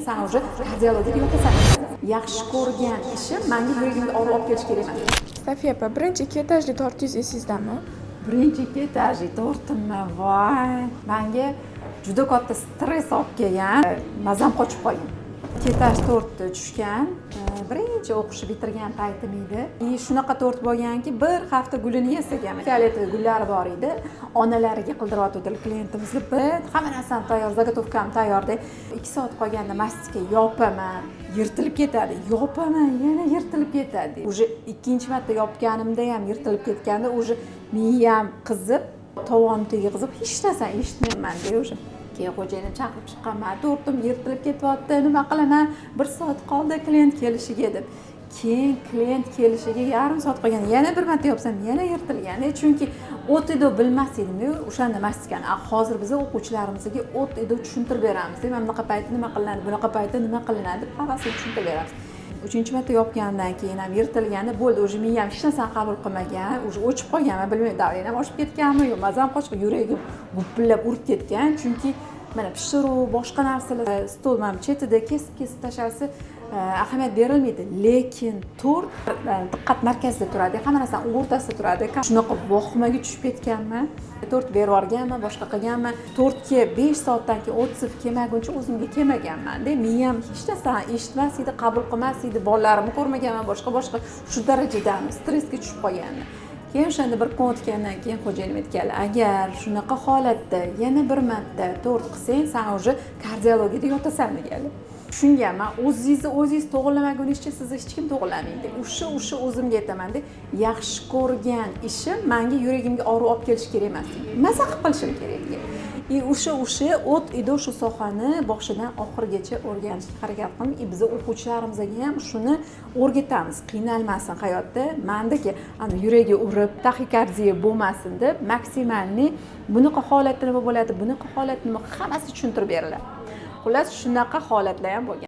San уже kardiologiyada yotasan. Yaxshi ko'rgan ishim manga yuragimga og'riq olib kelishi kerak emas. Safiya opa, birinchi ikki etajli tortingiz esingizdami? Birinchi ikki etajli tortimmi? Voy, manga juda katta stress olib kelgan, mazam qochib qolgan. Ikki etaj tortni tushgan, birinchi o'qishni bitirgan paytim edi. И shunaqa tort bo'lganki, bir hafta gulini yasaganman. Фиолетовый gullari bor edi, onalariga qildiryotgandilar klientimizni. Bir hamma narsam tayyor, заготовка m tayyorda. 2 soat qolganda mastika yopaman, yirtilib ketadi, yopaman, yana yirtilib ketadi. Уже ikkinchi marta yopganimda ham yirtilib ketganda, уже miyam qizib, tovon tagi qizib, hech narsani eshitmaymanda уже. Keyin xo'jayinim chaqirib chiqqanman: "Tortim yirtilib ketyapti, nima qilaman, bir soat qoldi klient kelishiga", deb. Keyin klient kelishiga yarim soat qolganda yana bir marta yopsam, yana yirtilgan. Chunki от и до bilmas edimda o'shanda mastikani. A hozir biz o'quvchilarimizga от и до tushuntirib beramiz: mana bunaqa paytda nima qilinadi, bunaqa paytda nima qilinadi deb, hammasini tushuntirib beramiz. Uchinchi marta yopgandan keyin ham yirtilganda bo'ldi, уже miyam hech narsani qabul qilmagan, уже o'chib qolganman. Bilmayman, давление m oshib ketganmi, yo mazam qochib, yuragim gupillab urib ketgan. Chunki mana pishiruv, boshqa narsalar, stol mana bu chetida kesib kesib tashlasa, ahamiyat berilmaydi, lekin tort diqqat markazida turadi, hamma narsani o'rtasida turadi. Shunaqa vahimaga tushib ketganman. Tort berib yuborganman, boshqa qilganman. Tortga 5 soatdan keyin отзыв kelmaguncha o'zimga kelmaganmanda. Miyam hech narsani eshitmas edi, qabul qilmas edi, bolalarimni ko'rmaganman, boshqa boshqa, shu darajada stressga tushib qolganman. Keyin o'shanda bir kun o'tgandan keyin xo'jayinim aytganlar: "Agar shunaqa holatda yana bir marta tort qilsang, san уже kardiologiyada yotasan", deganlar. Tushunganman, o'zingizni o'zingiz to'g'irlamagunizcha sizni hech kim to'g'irlamaydi. O'sha o'zimga aytamanda: yaxshi ko'rgan ishim manga yuragimga og'riq olib kelishi kerak emas, maza qilib qilishim kerak degan. И o'sha от и до shu sohani boshidan oxirigacha o'rganishga harakat qildim. И biza o'quvchilarimizga ham shuni o'rgatamiz, qiynalmasin hayotda, mandaki ani yuragi urib, taxikardiya bo'lmasin deb, максимальный bunaqa holatda nima bo'ladi, bunaqa holatda nima, hammasi tushuntirib beriladi. Xullas, shunaqa holatlar ham bo'lgan.